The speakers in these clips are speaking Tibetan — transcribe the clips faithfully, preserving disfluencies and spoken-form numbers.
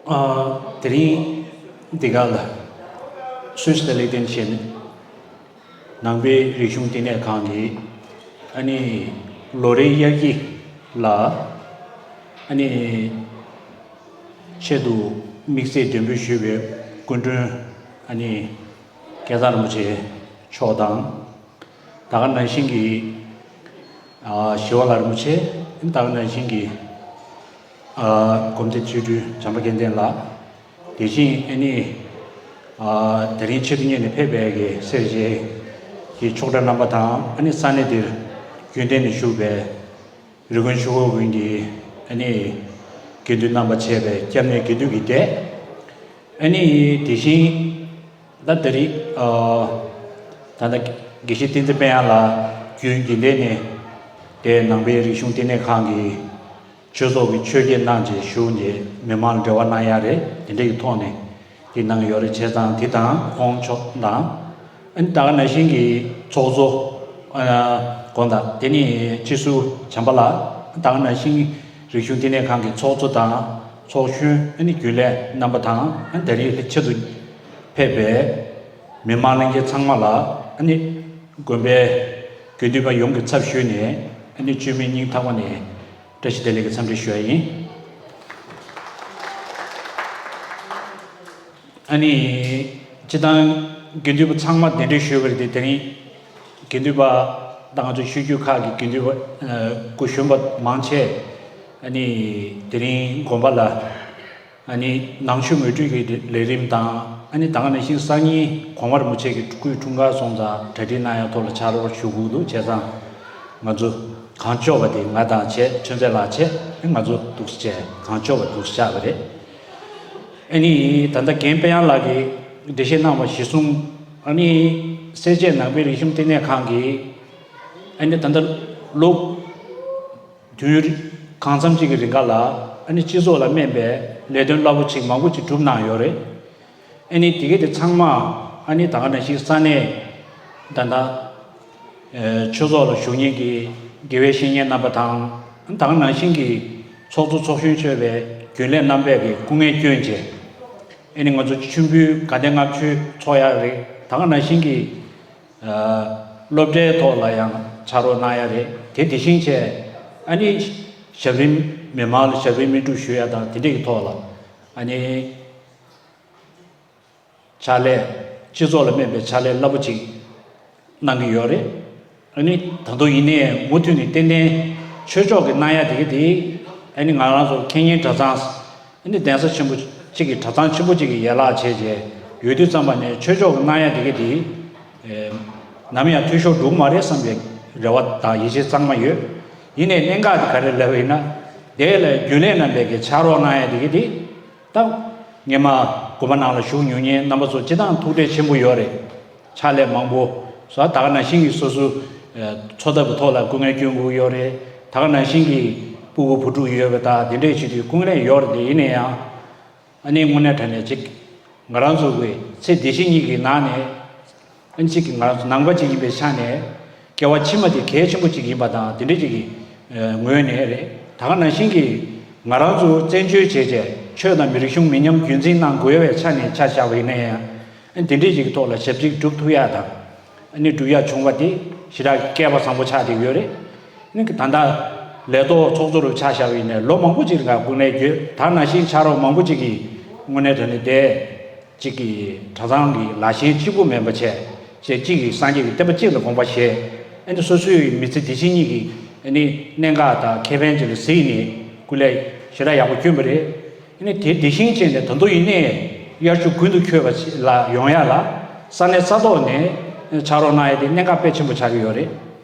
ཨ། དེ་རིང་འདི་ག་ལ་སུད་སི་ལ་ལེགས་ལྡན་ཆེ་ནས་ནང་པའི་རིག་གཞུང་བསྟི་གནས་ཁང་གི་ཨ་ནི་ལོ་རེའི་དབྱར་གྱི་ལ་ཨ་ནི་ཆེད་དུ་དམིགས་བསལ་འདེམས་སྤེལ་ཞུས་པའི་སྐུ་མགྲོན་ཨ་ནི་སྐལ་བཟང་རིན་པོ་ཆེ་མཆོག་དང་། ད་ག་ནང་བཞིན་གྱི་ཨ་ཞི་བ་ལྷ་རིན་པོ་ཆེ། ད་ག་ནང་བཞིན་གྱི་ཨ་སྒོམ་སྡེ་ཆོས་སྤྲུལ་བྱམས་པ་སྐལ་ལྡན་ལགས། དེ་བཞིན་ཨ་ནི་ཨ་དེ་རིང་ཆེད་དུ་གཉེར་ནས་ཕེབས་པའི་གི་སེར་བྱེས་ཀྱི་ཆོག་གྲྭ་རྣམ་པ་དང་། ཨ་ནི་ས་གནས་འདིར་རྒྱུན་གཏན་ནས་བཞུགས་པའི་རི་ཀོན་ཆུ་བོ་དགོན་གྱི་ཨ་ནི་དགེ་འདུན་རྣམ་པ་བཅས་པའི་སྐྱབས་གནས་དགེ་འདུན་གྱི་སྡེ། ཨ་ནི་དེ་བཞིན་ད་ད་རེས་ཨ་ད་ལྟ་དགེ་བཤེས་བསྟན་འཛིན་དཔལ་དབྱངས་ལགས་རྒྱུན་རྒྱུན་ལྡན་ནས་དེ་ནང་པའི་རིག་གཞུང་བསྟི་གནས་ཁང་གི་ཆོས་ཚོགས་ཀྱི་ཆོས་དགེ་གནང་བྱས་བཞུགས་ནས་མི་མང་ལ་འབྲེལ་བ་གནང་ཡ་རེད། དེ་འདྲ་གི་ཐོག་ནས་དེ་གནང་གི་ཡོད་རེད། བྱས་ཙང་དེ་དང་ཁོང་མཆོག་དང་ཨ་ནི་ད་ག་ནང་བཞིན་གྱི་ཚོགས་གཙོ་ཨ་དགོངས་དག་དེ་ནི་སྤྱི་ཟུར་བྱམས་པ་ལགས། ད་ག་ནང་བཞིན་རིག་གཞུང་བསྟི་གནས་ཁང་གི་ཚོགས་གཙོ་དང་ཚོགས་གཞོན་ཨ་ནི་རྒྱུན་ལས་རྣམ་པ་དང་། ཨ་ནི་ད་རེས་ཆེད་དུ་ཕེབས་པའི་མི་མང་ལྷན་རྒྱས་ཚང་མ་ལ་ཨ་ནི་དགོན་པའི་དགེ་འདུན་པ་ཡོངས་ཀྱི་ཚབ་ཞུས་ནས་ཨ་ནི་བཅོས་མིན་སྙིང་ཐག་པ་ནས་བཀྲ་ཤིས་བདེ་ལེགས་ཀྱི་འཚམས་འདྲི་ཞུ་ཡ་ཡིན། ཨ་ནི་སྤྱི་བཏང་དགེ་འདུན་པ་ཚང་མ་གདན་འདྲེན་ཞུས་པ་རེད་དེ། དེ་རིང་དགེ་འདུན་པ་ད་ང་ཚོ་ཆོས་བརྒྱུད་ཁག་གི་དགེ་འདུན་པ་ཨ་སྐུ་གཞོན་པ་མང་ཆེ་ཨ་ནི་དེ་རིང་དགོན་པ་ལ་ཨ་ནི་ནང་ཆོས་ངོ་སྤྲོད་ཀྱི་ལས་རིམ་དང་། ཨ་ནི་ད་ག་ནང་བཞིན་སང་ཉིན་གོང་མ་རིན་པོ་ཆེ་གི་སྐུའི་འཁྲུངས་སྐར་སོང་ཙང་གྲ་སྒྲིག་གནང་ཡ་ཐོག་ལ་ཕྱག་རོགས་ཞུ་དགོས་འདུག་བྱས་ཙང་ང་ཚོ་གང་ལྕོགས་པ་དེ་ང་དང་བཅས་ཆོས་མཛད་ལགས་བཅས་ང་ཚོ་འདུག་སེ་བྱས་གང་ལྕོགས་པ་འདུག་སེ་བཞག་པ་རེད། ཨ་ནི་ད་ལྟ་རྒན་དཔལ་དབྱངས་ལགས་ཀྱིས་འགྲེལ་བཤད་གནང་བ་གཞིར་བཟུང་། ཨ་ནི་སེར་བྱེས་ནང་པའི་རིག་གཞུང་བསྟི་གནས་ཁང་གིས་ཨ་ནི་ད་ལྟ་ལོ་དུས་གང་འཚམ་ཅིག་གི་རིང་ག་ལ་ཨ་ནི་སྤྱི་ཚོགས་ལ་སྨན་པའི་ལས་དོན་རླབས་པོ་ཆེ་མང་པོ་ཅིག་བསྒྲུབས་གནང་ཡོད་རེད། ཨ་ནི་དེ་གས་དེ་ཚང་མ་ཨ་ནི་ད་ག་ནང་བཞིན་ས་གནས་ད་ལྟ་ཨེ་ཆོས་ཚོགས་ལ་ཞུགས་མཁན་གྱི་དགེ་བའི་བཤེས་གཉེན་རྣམ་པ་དང་། ད་ག་ནང་བཞིན་གྱི་ཚོགས་གཙོ་ཚོགས་གཞོན་གཙོས་པའི་རྒྱུན་ལས་རྣམ་པས་ཀྱི་སྐུ་ངལ་བསྐྱོན་བྱས་ཨ་ནི་ང་ཚོ་མཆོད་འབུལ་དགའ་ལྡན་ལྔ་མཆོད་ཚོགས་ཡག་རེད། ད་ག་ནང་བཞིན་གྱི་ཨ་སློབ་གྲྭའི་ཐོག་ལ་ཡང་ཕྱག་རོགས་གནང་ཡ་རེད། དེ་དེ་བཞིན་བྱས་ཨ་ནི་ཞབས་རིམ་མི་མང་ལ་ཞབས་རིམ་སྨིན་སྒྲུབ་ཞུ་ཡ་དང་དེ་འདྲ་གི་ཐོག་ལ་ཨ་ནི་ཕྱག་ལས་སྤྱི་ཚོགས་ལ་སྨན་པའི་ཕྱག་ལས་རླབས་པོ་ཅིག་གནང་གི་ཡོད་རེད། ཨ་ནི་ད་དུང་ཡིན་ནའི་མུ་མཐུད་ནས་ཏན་ཏན་ཆོས་ཕྱོགས་ཀྱི་གནང་ཡ་དེ་ག་དེ་ཨ་ནི་ང་རང་ཚོ་ཁེ་ཉེན་གྲྭ་ཚང་ཨ་ནི་གདན་ས་ཆེན་པོ་གཅིག་གི་གྲྭ་ཚང་ཆེན་པོ་གཅིག་གི་ཡན་ལག་བྱས་བྱས་ཡོད་དུས་ཙམ་པ་ནས་ཆོས་ཕྱོགས་ཀྱི་གནང་ཡ་དེ་ག་དེ་ཨེ་ནམ་ཡང་འཐུས་ཤོར་འགྲོ་གི་མ་རེད་བསམ་པའི་རེ་བ་དང་ཡིད་ཆེས་གཙང་མ་ཡོད། ཡིན་ནའི་གནད་འགག་དེ་ག་རེ་ལབ་པ་ཡིན་ན། དེ་ལ་རྒྱུན་ལས་རྣམ་པས་ཀྱི་ཕྱག་རོགས་གནང་ཡ་དེ་ག་དེ། ད་སྔོན་མ་དགོན་པ་ནང་ལ་བཞུགས་མྱོང་མཁན་རྣམ་པ་ཚོ་སྤྱི་བཏང་ཐུགས་ཁྲལ་ཆེན་པོ་ཡོད་རེད། ཕྱག་ལས་མང་པོ་བཟོ། ད་ག་ནང་བཞིན་གྱི་སོ་སོ་ཨ་འཚོ་ཐབས་ཀྱི་ཐོག་ལ་སྐུ་ངལ་སྐྱོན་དགོས་ཡོད་རེད། ད་ག་ནང་བཞིན་གྱི་སྤུ་གུ་བུ་ཕྲུག་ཡོད་པ་དང་དེ་འདྲས་བྱེད་དུས་སྐུ་ངལ་ཡོད་རེད། དེ་ཡིན་ན་ཡང་ཨ་ནི་དངོས་གནས་དྲང་གནས་ཅིག་ང་རང་ཚོ་གི་ཚེ་འདི་ཕྱི་གཉིས་ཀྱི་ནང་ནས་ཨ་ནི་ཅིག་གི་ང་རང་ཚོ་ནང་པ་ཅིག་ཡིན་པའི་ཆ་ནས་སྐྱེ་བ་ཕྱི་མ་དེ་གལ་ཆེན་པོ་ཅིག་ཡིན་པ་དང་དེ་འདྲས་ཅིག་གི་ངོས་ནས་རེད། ད་ག་ནང་བཞིན་གྱི་ང་རང་ཚོ་བཙན་བྱོལ་བྱས་བྱས་ཆོས་དང་མི་རིགས་གཞུང་མི་ཉམས་རྒྱུན་འཛིན་གནང་དགོས་པའི་ཆ་ནས་ཆ་བཞག་པ་ཡིན་ན་ཡང་། ཨ་ནི་དེ་འདྲས་ཅིག་གི་ཐོག་ལ་ཞབས་ཕྱི་སྒྲུབ་ཐུབ་ཡ་དང་། ཨ་ནི་སྒྲུབ་ཡ་བྱུང་བ་དེ་ཞེ་དྲག་སྐལ་བ་བཟང་པོ་ཆགས་བསྡད་ཡོད་རེད། ཨ་ནི་ད་ལྟ་ལས་ཐོག་ཚོགས་གཙོ་རུ་ཆ་བཞག་པ་ཡིན་ནའི་ལོ་མང་པོ་ཅིག་རིང་སྐུ་ངལ་ཡོད། ད་ནང་བཞིན་ཕྱག་རོགས་མང་པོ་ཅིག་གིས་དངོས་གནས་དྲང་གནས་དེ་གཅིག་གིས་གྲྭ་ཚང་གི་ལག་ཤེས་གཅིག་པུ་མིན་པ་བྱས་བྱས་གཅིག་གིས་སངས་རྒྱས་ཀྱི་བསྟན་པ་གཅིག་ལ་དགོངས་པ་བཞེས། ཨ་ནི་སོ་སོའི་མི་ཚེ་འདི་ཕྱི་གཉིས་ཀྱི་ཨ་ནི་གནད་འགག་དང་ཁེ་ཕན་ཅིག་ལ་གཟིགས་ནས་སྐུ་ལས་ཞེ་དྲག་ཡག་པོ་བསྐྱོན་པ་རེད། ཨ་ནི་དེ་དེ་བཞིན་བྱས་ནས་ད་དུང་ཡིན་ནའི་དབྱར་ཆུ་དགུན་དུ་འཁྱོལ་བ་ཞིག་ལ་ཡོང་ཡ་ལ་ས་གནས་ས་ཐོག་ནས་ཕྱག་རོགས་གནང་ཡ་དེ་གནད་འགག་དཔེ་ཆེན་པོ་ཆགས་ཀྱི་ཡོད་རེད།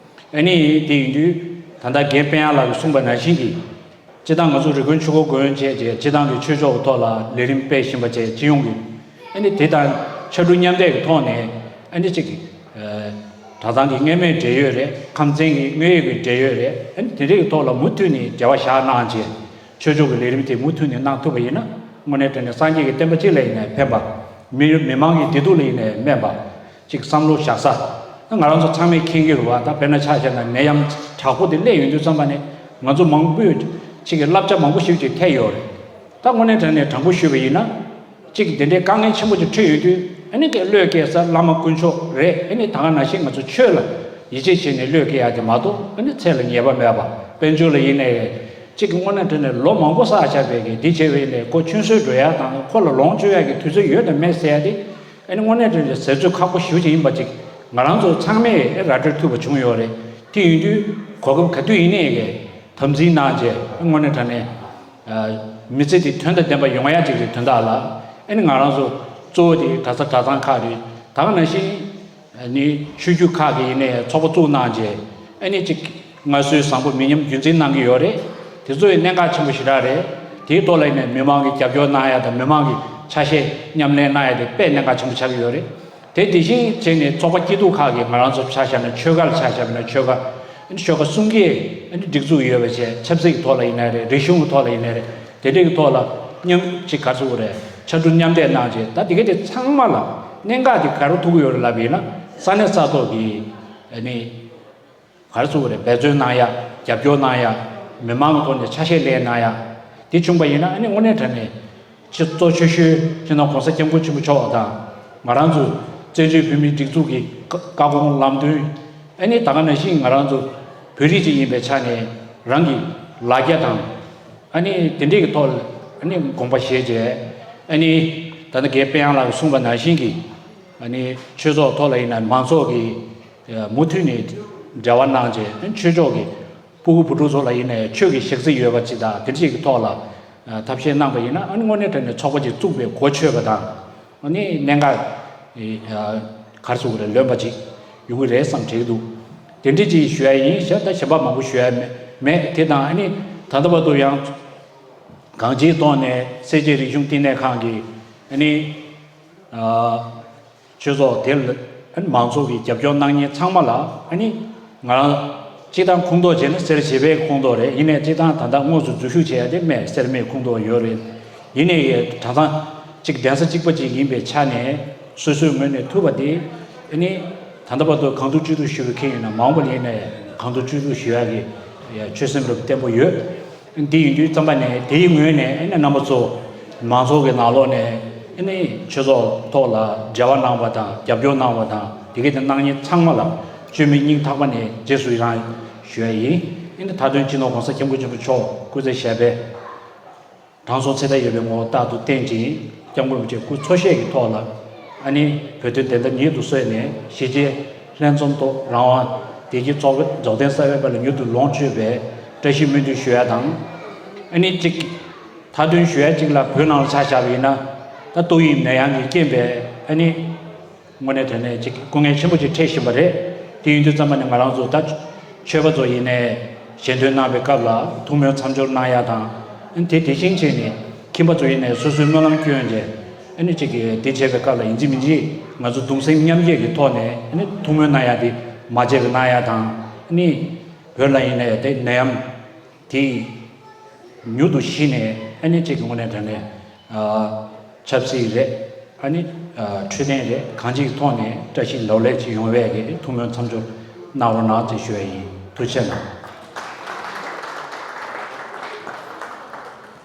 ཨ་ནི་དེ་ཡིན་དུས་ད་ལྟ་རྒན་དཔལ་དབྱངས་ལགས་ཀྱིས་གསུངས་པ་ནང་བཞིན་གྱི་སྤྱི་བཏང་ང་ཚོ་རི་ཀོན་ཆུ་འགོ་དགོན་བྱས་རྗེས་སྤྱི་བཏང་གི་ཆོས་ཕྱོགས་ཀྱི་ཐོག་ལ་ལས་རིམ་སྤེལ་བཞིན་པ་བཅས་སྤྱི་ཡོངས་ཀྱི་ཨ་ནི་དེ་དང་ཕྱར་གྲུ་མཉམ་འདེགས་ཀྱི་ཐོག་ནས་ཨ་ནི་གཅིག་གི་གྲྭ་ཚང་གི་མངོན་མེད་འབྲེལ་ཡོད་རེད། ཁམས་ཚན་གྱི་དངོས་ཡོད་ཀྱི་འབྲེལ་ཡོད་རེད། ཨ་ནི་དེ་འདྲའི་ཐོག་ལ་མུ་མཐུད་ནས་འབྲེལ་བ་བཞག་གནང་རྗེས་ཆོས་ཕྱོགས་ཀྱི་ལས་རིམ་དེ་མུ་མཐུད་ནས་གནང་ཐུབ་པ་ཡིན་ན་དངོས་གནས་དྲང་གནས་སངས་རྒྱས་ཀྱི་བསྟན་པ་སྤྱི་ལ་ཡིན་ནའི་ཕན་པ། མི་མི་མང་གི་བདེ་སྡུག་ལ་ཡིན་ནའི་སྨན་པ། ཅིག་བསམ་བློ་བཞག་ས། ང་རང་ཚོ་ཚང་མས་མཁྱེན་གྱི་རེད་བ། ད་དཔེར་ན་ཆ་བཞག་ན་ནད་ཡམས་དྲག་པོ་དེ་སླེབས་ཡོང་དུས་ཙམ་པ་ནས་ང་ཚོ་མང་པོས་ཅིག་གི་བསླབ་བྱ་མང་པོ་ཞིག་ཅིག་ཐེབས་ཡོད་རེད། ད་དངོས་གནས་དྲང་གནས་དྲང་པོ་ཞུས་པ་ཡིན་ན། གཅིག་དེ་འདྲའི་དཀའ་ངལ་ཆེན་པོ་ཅིག་འཕྲད་ཡོད་དུས། ཨ་ནི་དེ་བློས་འགེལ་ས་བླ་མ་དཀོན་མཆོག་རེད། ཨ་ནི་ད་ག་ནང་བཞིན་ང་ཚོ་ཆོས་ལ་ཡིད་ཆེས་བྱས་ནས་བློས་འགེལ་ཡག་དེ་མ་གཏོགས། ཨ་ནི་ཚད་ལ་ཉེས་པ་མེད་པ། དཔལ་འབྱོར་ལ་ཡིན་ནའི་གཅིག་གི་དངོས་གནས་དྲང་གནས་ལོ་མང་པོ་བསགས་བཞག་པའི་གི་འདི་བྱས་པ་ཡིན་ནའི་ཁོ་ཆུད་ཟོས་འགྲོ་ཡག་དང་། ཁོ་ལ་ལོངས་སྤྱོད་ཡག་གི་དུས་ཚོད་ཡོད་དམ་མེད་ཟེར་ཡག་དེ། ཨ་ནི་དངོས་གནས་དྲང་གནས་ཟེར་ཚོད་ཁག་པོ་ཞེ་པོ་ཅིག་ཡིན་པ་ཅིག་ང་རང་ཚོ་ཚང་མས་ར་སྤྲོད་ཐུབ་པ་བྱུང་ཡོད་རེད། དེ་ཡིན་དུས་གོ་སྐབས་ག་དུས་ཡིན་ནའི་གི་དམ་འཛིན་གནང་བྱས། དངོས་གནས་དྲང་གནས་མི་ཚེ་འདི་དོན་དང་ལྡན་པ་ཡོང་ཡག་ཅིག་རེད། དོན་དག་ལ་ཨ་ནི་ང་རང་ཚོ་གཙོ་བོ་དེ་གྲྭ་ས་གྲྭ་ཚང་ཁག་རེད། ད་ག་ནང་བཞིན་ནི་ཆོས་བརྒྱུད་ཁག་གི་ཡིན་ནའི་ཚོགས་པ་བཙུགས་གནང་བྱས། ཨ་ནི་ཅིག་སྔར་སྲོལ་བཟང་པོ་མི་ཉམས་རྒྱུན་འཛིན་གནང་གི་ཡོད་རེད། དེ་ཚོ་ཡི་གནད་འགག་ཆེན་པོ་ཞེ་དྲག་རེད། དེའི་ཐོག་ལ་ཡིན་ནའི་མི་མང་གི་རྒྱབ་སྐྱོར་གནང་ཡག་དང་། མི་མང་གི་ཆ་ཤས་མཉམ་ལེན་གནང་ཡག་དེ་དཔེ་གནད་འགག་ཆེན་པོ་ཆགས་ཀྱི་ཡོད་རེད། དེ་དེ་བཞིན་བྱས་ནས་ཚོགས་པ་སྐྱིད་སྡུག་ཁག་གིས་ང་རང་ཚོ་ཆ་བཞག་ན། ཆོལ་ཁ་ལ་ཆ་བཞག་ན་ཆོལ་ཁ། ཨ་ནི་ཆོལ་ཁ་གསུམ་གའི་ཨ་ནི་སྒྲིག་འཛུགས་ཡོད་པ་བྱས། ཆབ་སྲིད་ཀྱི་ཐོག་ལ་ཡིན་ནའི་རེད། རིག་གཞུང་གི་ཐོག་ལ་ཡིན་ནའི་རེད། དེ་འདྲའི་གི་ཐོག་ལ་མཉམ་གཅིག་ག་རེ་ཟེར་དགོས་རེད། ཕྱར་གྲུ་མཉམ་འདེགས་གནང་བྱས། ད་དེ་ག་དེ་ཚང་མ་ལ་གནད་འགག་དེ་ག་རེ་ཐུག་གི་ཡོད་རེད་ལབ་པ་ཡིན་ན། ས་གནས་ས་ཐོག་གི་ཨ་ནི་ག་རེ་ཟེར་དགོས་རེད། འབད་བརྩོན་གནང་ཡག། རྒྱབ་སྐྱོར་གནང་ཡག། མི་མང་གི་ཐོག་ནས་ཆ་ཤས་ལེན་གནང་ཡག་དེ་བྱུང་པ་ཡིན་ན། ཨ་ནི་དངོས་གནས་དྲང་གནས་སྤྱི་གཙོ་ཆེ་ཤོས་སྤྱི་ནོར་༸གོང་ས་༸སྐྱབས་མགོན་ཆེན་པོ་མཆོག་དང་། ང་རང་ཚོའི་བཙན་བྱོལ་བོད་མིའི་སྒྲིག་འཛུགས་ཀྱི་བཀའ་བཀའ་དགོངས་ལམ་སྟོན། ཨ་ནི་ད་ག་ནང་བཞིན་ང་རང་ཚོ་བོད་རིགས་ཅིག་ཡིན་པའི་ཆ་ནས་རང་གི་ལ་རྒྱ་དང་། ཨ་ནི་དེ་འདྲའི་གི་ཐོག་ལ་ཨ་ནི་དགོངས་པ་བཞེས་བྱས། ཨ་ནི་ད་ལྟ་རྒན་དཔལ་དབྱངས་ལགས་ཀྱིས་གསུངས་པ་ནང་བཞིན་གྱི། ཨ་ནི་ཆོས་ཚོགས་ཐོག་ལ་ཡིན་ན། མང་ཚོགས་ཀྱི་མུ་མཐུད་ནས་འབྲེལ་བ་གནང་བྱས། ཆོས་ཕྱོགས་ཀྱི་སྤུ་གུ་བུ་ཕྲུག་ཚོ་ལ་ཡིན་ནའི་ཆོས་ཀྱི་ཞག་རྩི་ཡོད་པ་ཅིག་དང་། དེ་འདྲ་ཅིག་གི་ཐོག་ལ་ཐབས་ཤེས་གནང་པ་ཡིན་ན། ཨ་ནི་དངོས་གནས་དྲང་གནས་ཚོགས་པ་ཅིག་བཙུགས་པའི་གོ་ཆོད་པ་དང་། ཨ་ནི་གནད་འགག་ག་རེ་ཟེར་དགོས་རེད། ལོན་པ་ཅིག་ཡོང་གི་རེད་བསམ་དྲན་གྱི་འདུག་དེ་འདྲ་ཅིག་ཞུ་ཡ་ཡིན། ཞེ་དྲག་གཞན་པ་མང་པོ་ཞུ་ཡ་མེད། མེད། དེ་དང་ཨ་ནི་ད་ལྟ་བར་དུ་ཡང་གང་ཅིའི་ཐོག་ནས་སེར་བྱེས་རིག་གཞུང་བསྟི་གནས་ཁང་གི་ཨ་ནི་ཨ་ཆོས་ཚོགས་དེ་ལ་ཨ་ནི་མང་ཚོགས་ཀྱི་རྒྱབ་སྐྱོར་གནང་མཁན་ཚང་མ་ལ། ཨ་ནི་ང་རང་སྤྱིར་བཏང་ཁོངས་གཏོགས་བྱས་ན་སེར་བྱེས་པའི་ཁོངས་གཏོགས་རེད། ཡིན་ནའི་སྤྱིར་བཏང་ད་ལྟ་དངོས་སུ་འཛུལ་ཞུགས་བྱས་ཡ་དེ་སྨད་སེར་སྨད་ཁོངས་གཏོགས་ཡོད་རེད། ཡིན་ནའི་གྲྭ་ཚང་གཅིག་གདན་ས་གཅིག་པ་གཅིག་ཡིན་པའི་ཆ་ནས། སོ་སོའི་ངོས་ནས་ཐུབ་པ་དེ། ཨ་ནི་ད་ལྟ་བར་དུ་གང་ཐུབ་ཅི་ཐུབ་ཞུ་བའི་ཁེ་ཡིན་ན། མ་འོངས་པ་ལ་ཡིན་ནའི་གང་ཐུབ་ཅི་ཐུབ་ཞུ་ཡ་གི་ཆོད་སེམས་རབ་བརྟན་པོ་ཡོད། འདི་ཡིན་དུས་ཙམ་པ་ནས་དེའི་ངོས་ནས་ཨ་ནི་རྣམ་པ་ཚོ་མང་ཚོགས་ཀྱི་ནང་ལོགས་ནས་ཨ་ནི་ཆོས་ཚོགས་ཐོག་ལ་འབྲེལ་བ་གནང་བ་དང་། རྒྱབ་སྐྱོར་གནང་བ་དང་། དེ་གའི་དེ་གནང་མཁན་ཚང་མ་ལ་བཅོས་མིན་སྙིང་ཐག་པ་ནས་རྗེས་སུ་ཡི་རང་ཞུ་ཡ་ཡིན། ཨ་ནི་མཐའ་དོན་སྤྱི་ནོར་༸གོང་ས་༸སྐྱབས་མགོན་ཆེན་པོ་མཆོག་སྐུ་ཚེ་ཞབས་པད། དྲང་སྲོང་ཚེ་མཐའ་ཡས་པའི་ངོ་བོ་རྟག་ཏུ་བརྟན་ཅིང་། སྐྱབས་མགོན་རིན་པོ་ཆེ་སྐུ་འཚོ་གཞེས་ཀྱི་ཐོག་ལ། ཨ་ནི་བོད་དོན་བདེན་མཐའ་མྱུར་དུ་གསལ་ནས། གཞིས་བྱེས་ལྷན་འཛོམས་ཐོག་རང་དབང་བདེ་སྐྱིད་རྫོགས་རྫོགས་ལྡན་གསལ་བའི་བར་ལ་མྱུར་དུ་ལོངས་སྤྱོད་པའི་བཀྲ་ཤིས་སྨོན་འདུན་ཞུ་ཡ་དང་། ཨ་ནི་གཅིག་མཐའ་དོན་ཞུ་ཡ་གཅིག་ལ། བོད་ནང་ལ་ཆ་བཞག་པ་ཡིན་ན། ད་ཏོག་དབྱིབས་ནད་ཡམས་ཀྱི་རྐྱེན་པས་ཨ་ནི་དངོས་གནས་དྲང་གནས་ཅིག་སྐུ་ངལ་ཆེན་པོ་ཅིག་འཕྲད་བཞིན་པ་རེད། དེ་ཡིན་དུས་ཙམ་པ་ནས་ང་རང་ཚོ་ད་ཆོས་པ་ཚོ་ཡིན་ནའི་ཞལ་འདོན་གནང་བའི་སྐབས་ལ་ཐུགས་སྨོན་མཚམས་སྦྱོར་གནང་ཡ་དང་། དེ་དེ་བཞིན་བྱས་ནས་ཁྱིམ་པ་ཚོ་ཡིན་ནའི་སོ་སོའི་སྨོན་ལམ་སྐྱོན་རྗེས། ཨ་ནི་ཅིག་གིས་དེ་བྱས་པའི་སྐབས་ལ་ཡིན་གཅིག་མིན་གཅིག་ང་ཚོ་གདུང་སེམས་མཉམ་སྐྱེད་ཀྱི་ཐོག་ནས་ཨ་ནི་ཐུགས་སྨོན་གནང་ཡ་དེ་མ་བརྗེད་པ་གནང་ཡ་དང་། ཨ་ནི་བོད་ལ་ཡིན་ནའི་དེ་ནད་ཡམས་དེ་མྱུར་དུ་ཞི་ནས། ཨ་ནི་ཅིག་གི་དངོས་གནས་དྲང་གནས་ཨ་ཆབ་སྲིད་རེད། ཨ་ནི་ཨ་འཕྲོད་བསྟེན་རེད། གང་ཅིའི་ཐོག་ནས་བཀྲ་ཤིས་ལོ་ལེགས་ཅིག་ཡོང་བའི་གི་ཐུགས་སྨོན་མཚམས་སྦྱོར་གནང་རོགས་གནང་ཅེས་ཞུ་ཡ་ཡིན། ཐུགས་རྗེ་གནང་།